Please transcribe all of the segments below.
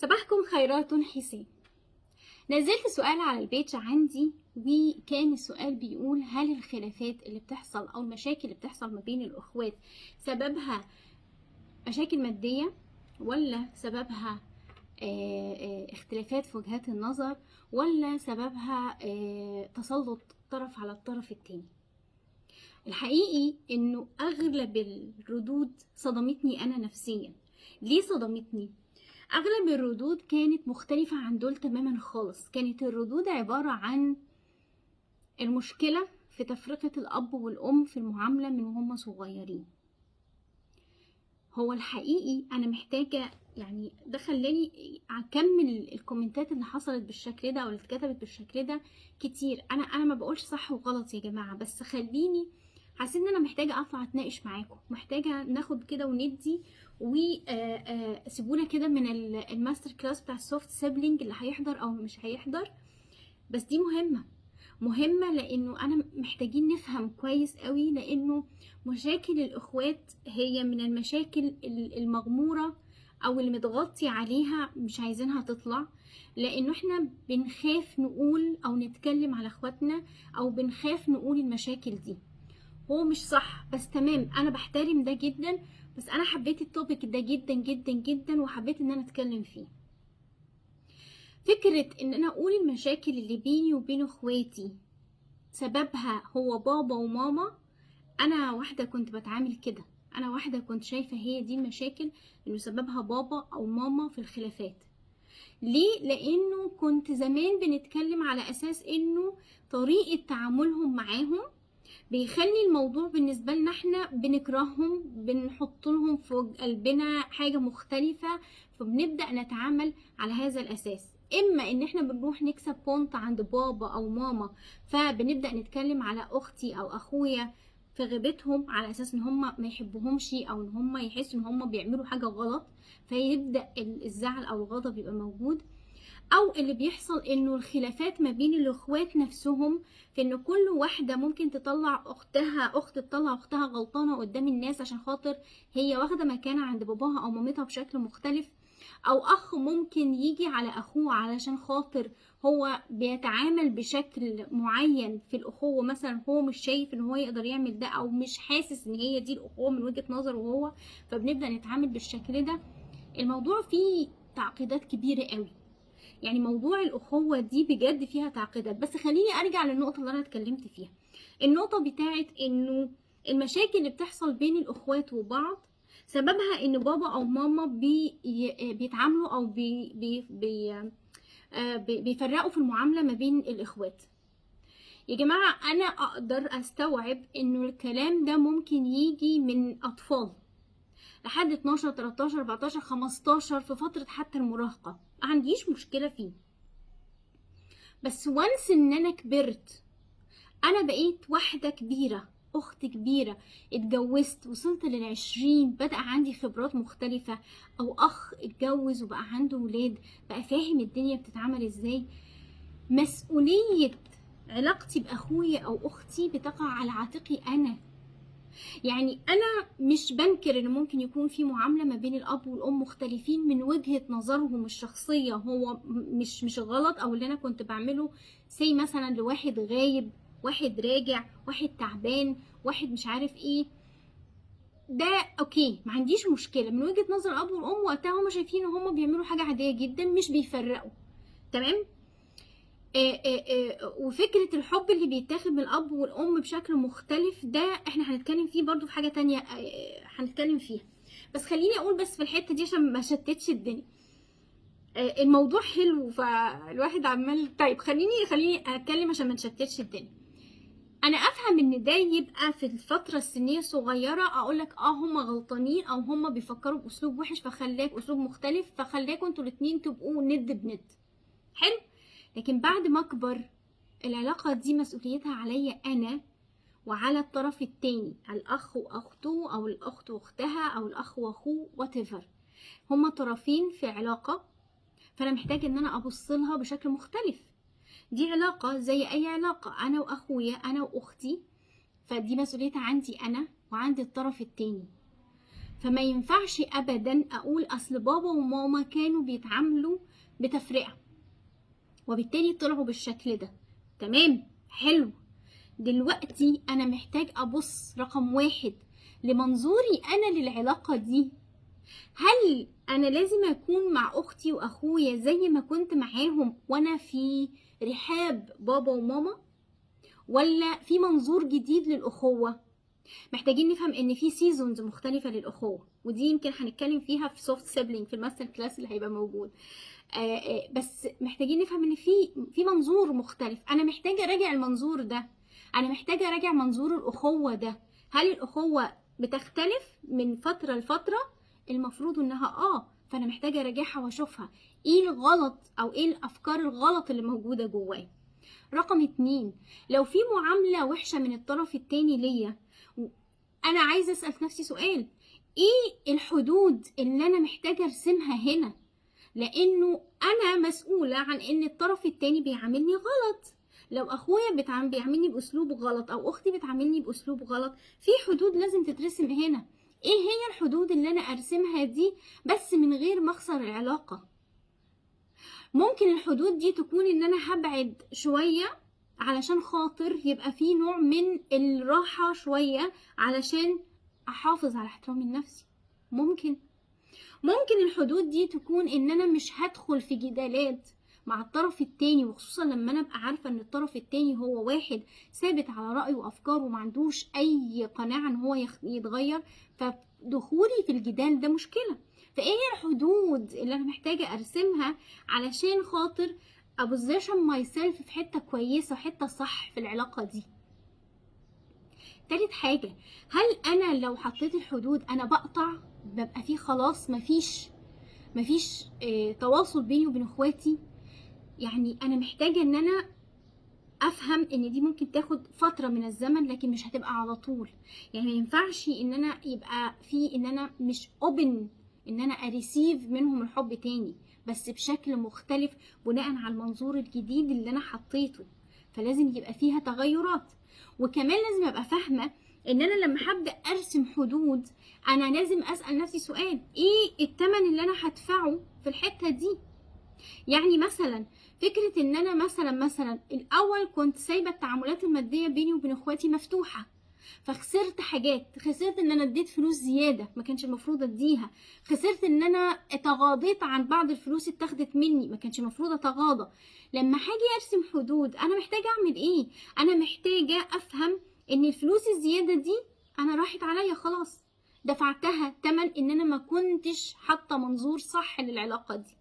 صباحكم خيرات حسين. نزلت سؤال على ال page عندي، وكان السؤال بيقول: هل الخلافات اللي بتحصل او المشاكل اللي بتحصل ما بين الاخوات سببها مشاكل مادية، ولا سببها اختلافات في وجهات النظر، ولا سببها تسلط طرف على الطرف التاني؟ الحقيقي انه اغلب الردود صدمتني انا نفسيا. ليه صدمتني؟ اغلب الردود كانت مختلفة عن دول تماما خالص. كانت الردود عبارة عن المشكلة في تفرقة الاب والام في المعاملة من وهم صغيرين. هو الحقيقي انا محتاجة، يعني ده خلاني اكمل الكومنتات اللي حصلت بالشكل ده او اللي اتكتبت بالشكل ده كتير. انا ما بقولش صح وغلط يا جماعة، بس خليني حاسين ان انا محتاجة اطلع اتناقش معاكم، محتاجة ناخد كده وندي، وسيبونا كده من ال master class بتاع ال soft sibling اللي هيحضر او مش هيحضر. بس دي مهمة، مهمة لانه انا محتاجين نفهم كويس قوي، لانه مشاكل الاخوات هي من المشاكل المغمورة او اللي متغطي عليها، مش عايزينها تطلع، لانه احنا بنخاف نقول او نتكلم على اخواتنا، او بنخاف نقول المشاكل دي. هو مش صح، بس تمام، انا بحترم ده جدا، بس انا حبيت ال topic ده جدا جدا جدا، وحبيت ان انا اتكلم فيه. فكرة ان انا اقول المشاكل اللي بيني وبين اخواتي سببها هو بابا وماما، انا واحدة كنت بتعامل كده، انا واحدة كنت شايفة هي دي المشاكل انه سببها بابا او ماما في الخلافات. ليه؟ لانه كنت زمان بنتكلم على اساس انه طريقة تعاملهم معاهم بيخلي الموضوع بالنسبة لنا احنا بنكرههم، بنحط لهم في قلبنا حاجة مختلفة، فبنبدأ نتعامل على هذا الأساس. إما إن احنا بنروح نكسب point عند بابا أو ماما، فبنبدأ نتكلم على أختي أو أخويا في غيبتهم على أساس إن هم ما يحبوهمش، أو إن هم يحسوا إن هم بيعملوا حاجة غلط، فيبدأ الزعل أو الغضب يبقى موجود. او اللي بيحصل انه الخلافات ما بين الاخوات نفسهم، في ان كل واحدة ممكن تطلع اختها، اخت تطلع اختها غلطانة قدام الناس عشان خاطر هي واخدة مكانها عند باباها او مامتها بشكل مختلف، او اخ ممكن يجي على اخوه علشان خاطر هو بيتعامل بشكل معين في الاخوة مثلا، هو مش شايف ان هو يقدر يعمل ده، او مش حاسس ان هي دي الاخوة من وجهة نظره هو، فبنبدأ نتعامل بالشكل ده. الموضوع فيه تعقيدات كبيرة قوي، يعني موضوع الأخوة دي بجد فيها تعقيدات. بس خليني أرجع للنقطة اللي أنا اتكلمت فيها، النقطة بتاعت إنه المشاكل اللي بتحصل بين الأخوات وبعض سببها إن بابا أو ماما بيتعاملوا أو بي بي بي بيفرقوا في المعاملة ما بين الإخوات. يا جماعة أنا أقدر أستوعب إنه الكلام ده ممكن يجي من أطفال لحد 12 13 14 15 في فترة حتى المراهقة، ما عنديش مشكلة فيه. بس once ان انا كبرت، انا بقيت واحدة كبيرة، اخت كبيرة، اتجوزت، وصلت للعشرين، بدأ عندي خبرات مختلفة، او اخ اتجوز وبقى عنده ولاد، بقى فاهم الدنيا بتتعمل ازاي. مسؤولية علاقتي باخويا او اختي بتقع على عاتقي انا. يعني انا مش بنكر ان ممكن يكون في معاملة ما بين الاب والام مختلفين من وجهة نظرهم الشخصية، هو مش غلط، او اللي انا كنت بعمله say مثلا لواحد غايب، واحد راجع، واحد تعبان، واحد مش عارف ايه، ده okay، ما عنديش مشكلة. من وجهة نظر الاب والام وقتها هم شايفين ان هم بيعملوا حاجة عادية جدا، مش بيفرقوا، تمام. وفكرة الحب اللي بيتاخد من الأب والأم بشكل مختلف ده احنا هنتكلم فيه برضو في حاجة تانية، هنتكلم فيها. بس خليني أقول بس في الحتة دي عشان ما شتتش الدنيا. الموضوع حلو فالواحد عمال، طيب خليني أتكلم عشان ما نشتتش الدنيا. أنا أفهم إن ده يبقى في الفترة السنية الصغيرة، أقولك هما غلطانين أو هما بيفكروا بأسلوب وحش فخلاك أسلوب مختلف، فخلاكوا انتوا الاتنين تبقوا ند بند، حلو. لكن بعد ما أكبر العلاقة دي مسؤوليتها عليا أنا وعلى الطرف التاني، الأخ وأخته أو الأخت وأختها أو الأخ وأخوه whatever، هما طرفين في علاقة، فأنا محتاجة إن أنا أبص لها بشكل مختلف. دي علاقة زي أي علاقة، أنا وأخويا، أنا وأختي، فدي مسؤوليتها عندي أنا وعند الطرف التاني. فما ينفعش ابدا اقول اصل بابا وماما كانوا بيتعاملوا بتفرقة وبالتالي طلعوا بالشكل ده. تمام، حلو. دلوقتي انا محتاج ابص رقم واحد لمنظوري انا للعلاقة دي. هل انا لازم اكون مع اختي واخويا زي ما كنت معاهم وانا في رحاب بابا وماما، ولا في منظور جديد للاخوة؟ محتاجين نفهم ان في seasons مختلفة للاخوة، ودي يمكن هنتكلم فيها في soft sibling في ال master class اللي هيبقى موجود. بس محتاجين نفهم ان في منظور مختلف. انا محتاجة اراجع المنظور ده، انا محتاجة اراجع منظور الاخوة ده. هل الاخوة بتختلف من فترة لفترة؟ المفروض انها فانا محتاجة اراجعها واشوفها ايه الغلط او ايه الافكار الغلط اللي موجودة جوايا. رقم 2، لو في معاملة وحشة من الطرف التاني ليا، انا عايزة اسأل نفسي سؤال، ايه الحدود اللي انا محتاجة ارسمها هنا؟ لانه انا مسؤولة عن ان الطرف التاني بيعاملني غلط. لو اخويا بيعاملني باسلوب غلط او اختي بتعاملني باسلوب غلط، في حدود لازم تترسم هنا. ايه هي الحدود اللي انا ارسمها دي بس من غير ما اخسر العلاقة؟ ممكن الحدود دي تكون ان انا هبعد شوية علشان خاطر يبقى في نوع من الراحة شوية علشان احافظ على احترامي النفسي. ممكن الحدود دي تكون ان انا مش هدخل في جدالات مع الطرف التاني، وخصوصا لما انا ابقى عارفة ان الطرف التاني هو واحد ثابت على رأيه وافكاره وما عندوش اي قناعة ان هو يتغير، فدخولي في الجدال ده مشكلة. فايه هي الحدود اللي انا محتاجة ارسمها علشان خاطر ا position myself في حتة كويسة وحتة صح في العلاقة دي؟ تالت حاجة، هل انا لو حطيت الحدود انا بقطع، ببقى فيه خلاص مفيش تواصل بيني وبين اخواتي؟ يعني انا محتاجة ان انا افهم ان دي ممكن تاخد فترة من الزمن لكن مش هتبقى على طول. يعني ما ينفعش ان انا يبقى في ان انا مش open ان انا ا receive منهم الحب تاني، بس بشكل مختلف بناء على المنظور الجديد اللي انا حطيته. فلازم يبقى فيها تغيرات. وكمان لازم ابقى فاهمة ان انا لما هبدأ ارسم حدود انا لازم اسأل نفسي سؤال، ايه التمن اللي انا هدفعه في الحتة دي؟ يعني مثلا فكرة ان انا مثلا الاول كنت سايبة التعاملات المادية بيني وبين اخواتي مفتوحة، فخسرت حاجات، خسرت ان انا اديت فلوس زيادة ما كانش المفروض اديها، خسرت ان انا اتغاضيت عن بعض الفلوس اتاخدت مني ما كانش المفروض اتغاضى. لما هاجي ارسم حدود انا محتاجة اعمل ايه؟ انا محتاجة افهم ان الفلوس الزيادة دي انا راحت عليا خلاص، دفعتها تمن ان انا ما كنتش حاطة منظور صح للعلاقة دي.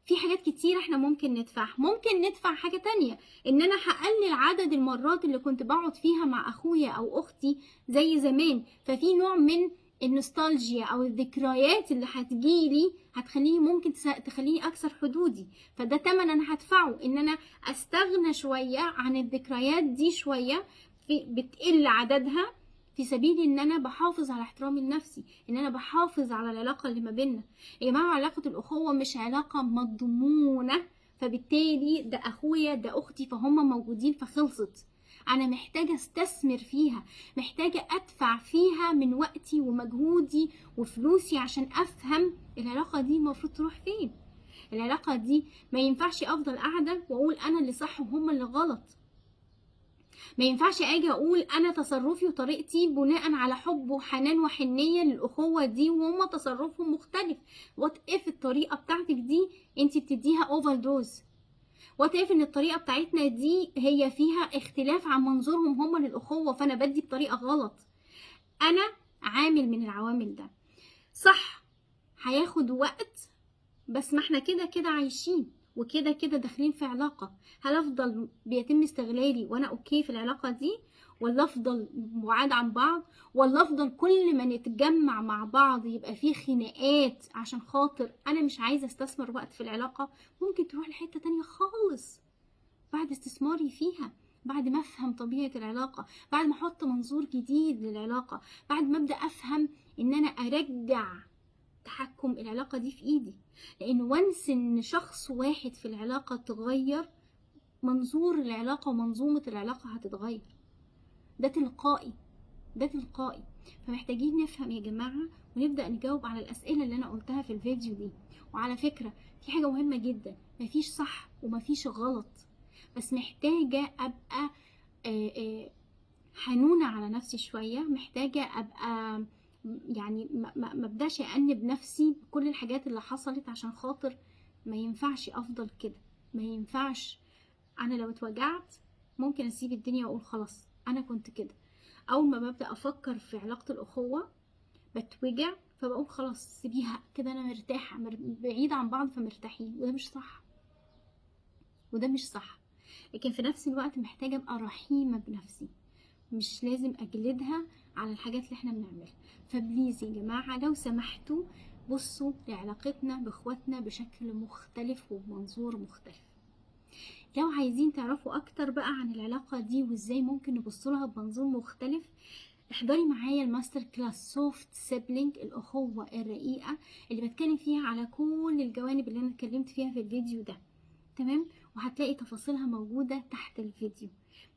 في حاجات كتير احنا ممكن ندفعها. ممكن ندفع حاجة تانية، ان انا هقلل عدد المرات اللي كنت بقعد فيها مع اخويا او اختي زي زمان، ففي نوع من النوستالجيا او الذكريات اللي هتجيلي هتخليني ممكن تخليني اكسر حدودي، فده تمن انا هدفعه، ان انا استغنى شوية عن الذكريات دي شوية، بتقل عددها في سبيل ان انا بحافظ على احترامي النفسي، ان انا بحافظ على العلاقة اللي ما بيننا. يا جماعة علاقة الاخوة مش علاقة مضمونه، فبالتالي ده اخويا ده اختي فهم موجودين فخلصت. انا محتاجه استثمر فيها، محتاجه ادفع فيها من وقتي ومجهودي وفلوسي عشان افهم العلاقة دي المفروض تروح فين. العلاقة دي ما ينفعش افضل قاعدة واقول انا اللي صح وهم اللي غلط. ما ينفعش اجي اقول انا تصرفي وطريقتي بناء على حب وحنان وحنيه للاخوة دي وهما تصرفهم مختلف. what if الطريقة بتاعتك دي انت بتديها overdose؟ what if ان الطريقة بتاعتنا دي هي فيها اختلاف عن منظورهم هما للاخوة، فانا بدي بطريقة غلط. انا عامل من العوامل ده صح، هياخد وقت، بس ما احنا كده كده عايشين وكده كده داخلين في علاقة. هل افضل بيتم استغلالي وانا okay في العلاقة دي، ولا افضل بعاد عن بعض، ولا افضل كل ما نتجمع مع بعض يبقى فيه خناقات عشان خاطر انا مش عايزة استثمر وقت في العلاقة؟ ممكن تروح لحتة تانية خالص بعد استثماري فيها، بعد ما افهم طبيعة العلاقة، بعد ما احط منظور جديد للعلاقة، بعد ما ابدأ افهم ان انا ارجع تحكم العلاقة دي في ايدي. لان وانس ان شخص واحد في العلاقة تغير، منظور العلاقة ومنظومة العلاقة هتتغير. ده تلقائي، ده تلقائي. فمحتاجين نفهم يا جماعة ونبدأ نجاوب على الأسئلة اللي أنا قلتها في الفيديو دي. وعلى فكرة في حاجة مهمة جدا، مفيش صح ومفيش غلط، بس محتاجة أبقى حنونة على نفسي شوية، محتاجة أبقى يعني ما ابداش أأنب نفسي بكل الحاجات اللي حصلت، عشان خاطر ما ينفعش أفضل كده، ما ينفعش. أنا لو اتوجعت ممكن أسيب الدنيا وأقول خلاص أنا كنت كده. أول ما ببدأ أفكر في علاقة الأخوة بتوجع، فبقول خلاص سيبيها كده، أنا مرتاحة، بعيدة عن بعض فمرتاحين، وده مش صح، وده مش صح. لكن في نفس الوقت محتاجة أبقى رحيمة بنفسي، مش لازم أجلدها على الحاجات اللي احنا بنعملها. ف please يا جماعة لو سمحتوا بصوا لعلاقتنا باخواتنا بشكل مختلف وبمنظور مختلف. لو عايزين تعرفوا اكتر بقى عن العلاقة دي وازاي ممكن نبص لها بمنظور مختلف، احضري معايا ال master class soft sibling، الأخوة الرقيقة، اللي بتكلم فيها على كل الجوانب اللي انا اتكلمت فيها في الفيديو ده، تمام؟ وهتلاقي تفاصيلها موجودة تحت الفيديو.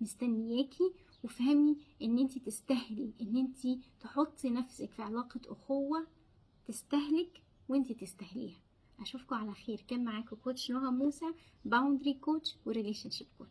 مستنياكي، وفهمي ان انتي تستاهلي ان انتي تحطي نفسك في علاقة أخوة تستاهلك وانتي تستاهليها. اشوفكم على خير. كان معاكم coach نهى موسى، boundary coach و relationship coach.